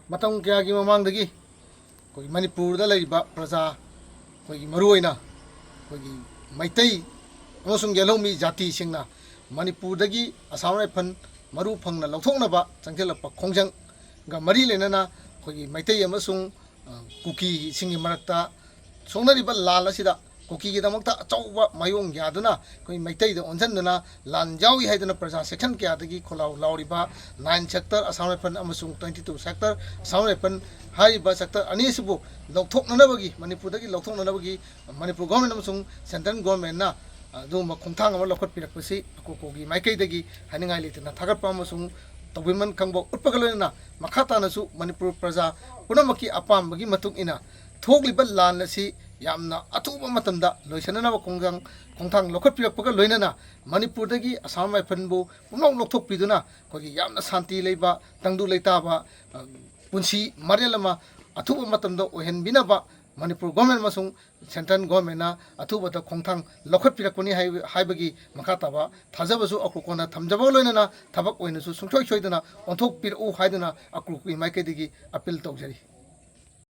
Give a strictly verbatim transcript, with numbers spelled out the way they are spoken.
ꯃꯇꯝ ꯀꯌꯥꯒꯤ ꯃꯃꯥꯡꯗꯒꯤ ꯑꯩꯈꯣꯏꯒꯤ ꯃꯅꯤꯄꯨꯔꯗ ꯂꯩꯔꯤꯕ ꯄ꯭ꯔꯖꯥ, ꯑꯩꯈꯣꯏꯒꯤ ꯃꯔꯨꯑꯣꯏꯅ ꯑꯩꯈꯣꯏꯒꯤ ꯃꯩꯇꯩ ꯑꯃꯁꯨꯡ ꯌꯦꯜꯍꯧꯃꯤ ꯖꯥꯇꯤꯁꯤꯡꯅ ꯃꯅꯤꯄꯨꯔꯗꯒꯤ ꯑꯁꯥꯝ ꯔꯥꯏꯐꯜ ꯃꯔꯨ ꯐꯪꯅ ꯂꯧꯊꯣꯛꯅꯕ ꯆꯪꯁꯤꯜꯂꯛꯄ ꯈꯣꯡꯖꯪꯒ ꯃꯔꯤ ꯂꯩꯅꯅ ꯑꯩꯈꯣꯏꯒꯤ ꯃꯩꯇꯩ ꯑꯃꯁꯨꯡ, ꯑ, ꯀꯨꯀꯤꯁꯤꯡꯒꯤ ꯃꯔꯛꯇ ꯁꯣꯛꯅꯔꯤꯕ ꯂꯥꯟ ꯑꯁꯤꯗ ꯀꯨꯀꯤꯒꯤꯗꯃꯛꯇ ꯑꯆꯧꯕ ꯃꯥꯏꯌꯣꯡ ꯌꯥꯗꯨꯅ ꯑꯩꯈꯣꯏ ꯃꯩꯇꯩꯗ ꯑꯣꯟꯁꯤꯟꯗꯨꯅ ꯂꯥꯟ ꯌꯥꯎꯏ ꯍꯥꯏꯗꯨꯅ ꯄ꯭ꯔꯖꯥ ꯁꯦꯛꯁꯟ ꯀꯌꯥꯗꯒꯤ ꯈꯣꯜꯂꯥꯎ ꯂꯥꯎꯔꯤꯕ ꯅꯥꯏꯟ ꯁꯦꯛꯇꯔ ꯑꯁꯥꯝ ꯔꯥꯏꯐꯜ ꯑꯃꯁꯨꯡ twenty two sector Assam rifle ꯍꯥꯏꯔꯤꯕ ꯁꯦꯛꯇꯔ ꯑꯅꯤ ꯑꯁꯤꯕꯨ ꯂꯧꯊꯣꯛꯅꯅꯕꯒꯤ, ꯃꯅꯤꯄꯨꯔꯗꯒꯤ ꯂꯧꯊꯣꯛꯅꯅꯕꯒꯤ ꯃꯅꯤꯄꯨꯔ ꯒꯣꯔꯃꯦꯟ ꯑꯃꯁꯨꯡ ꯁꯦꯟꯇ꯭ꯔꯦꯜ ꯒꯣꯔꯃꯦꯟꯅ ꯑꯗꯨꯒꯨꯝꯕ ꯈꯣꯡꯊꯥꯡ ꯑꯃ ꯂꯧꯈꯠꯄꯤꯔꯛꯄꯁꯤ ꯑꯀꯣꯀꯣꯒꯤ ꯃꯥꯏꯀꯩꯗꯒꯤ ꯍꯥꯏꯅꯤꯡꯉꯥꯏ ꯂꯩꯇꯅ ꯊꯥꯒꯠꯄ ꯑꯃꯁꯨꯡ ꯇꯧꯕꯤꯃꯜ ꯈꯪꯕ ꯎꯠꯄꯒ ꯂꯣꯏꯅꯅ ꯃꯈꯥ ꯇꯥꯅꯁꯨ ꯃꯅꯤꯄꯨꯔ ꯄ꯭ꯔꯖꯥ ꯄꯨꯝꯅꯃꯛꯀꯤ ꯑꯄꯥꯝꯕꯒꯤ ꯃꯇꯨꯡ ꯏꯟꯅ ꯊꯣꯛꯂꯤꯕ ꯂꯥꯟ ꯑꯁꯤ ꯌꯥꯝꯅ ꯑꯊꯨꯕ ꯃꯇꯝꯗ ꯂꯣꯏꯁꯤꯟꯅꯅꯕ ꯈꯣꯡꯖꯪ, ꯈꯣꯡꯊꯥꯡ ꯂꯧꯈꯠꯄꯤꯔꯛꯄꯒ ꯂꯣꯏꯅꯅ ꯃꯅꯤꯄꯨꯔꯗꯒꯤ ꯑꯁꯥꯝ ꯔꯥꯏꯐꯜꯕꯨ ꯄꯨꯝꯅꯃꯛ ꯂꯧꯊꯣꯛꯄꯤꯗꯨꯅ ꯑꯩꯈꯣꯏꯒꯤ ꯌꯥꯝꯅ ꯁꯥꯟꯇꯤ ꯂꯩꯕ, ꯇꯪꯗꯨ ꯂꯩꯇꯥꯕ, ꯑ, ꯄꯨꯟꯁꯤ ꯃꯔꯦꯜ ꯑꯃ ꯑꯊꯨꯕ ꯃꯇꯝꯗ ꯑꯣꯏꯍꯟꯕꯤꯅꯕ ꯃꯅꯤꯄꯨꯔ ꯒꯣꯔꯃꯦꯟ ꯑꯃꯁꯨꯡ ꯁꯦꯟꯇ꯭ꯔꯦꯜ ꯒꯣꯔꯃꯦꯟꯅ ꯑꯊꯨꯕꯗ ꯈꯣꯡꯊꯥꯡ ꯂꯧꯈꯠꯄꯤꯔꯛꯄꯅꯤ ꯍꯥꯏ-, ꯍꯥꯏꯕꯒꯤ ꯃꯈꯥ ꯇꯥꯕ ꯊꯥꯖꯕꯁꯨ ꯑꯀꯣꯀꯣꯅ ꯊꯝꯖꯕꯒ ꯂꯣꯏꯅꯅ ꯊꯕꯛ ꯑꯣꯏꯅꯁꯨ ꯁꯨꯡꯁꯣꯏ ꯁꯣꯏꯗꯅ ꯑꯣꯟꯊꯣꯛꯄꯤꯔꯛꯎ ꯍꯥꯏꯗꯨꯅ ꯑꯀꯣꯀꯣꯒꯤ ꯃꯥꯏꯀꯩꯗꯒꯤ ꯑꯄꯤꯜ ꯇꯧꯖꯔꯤ꯫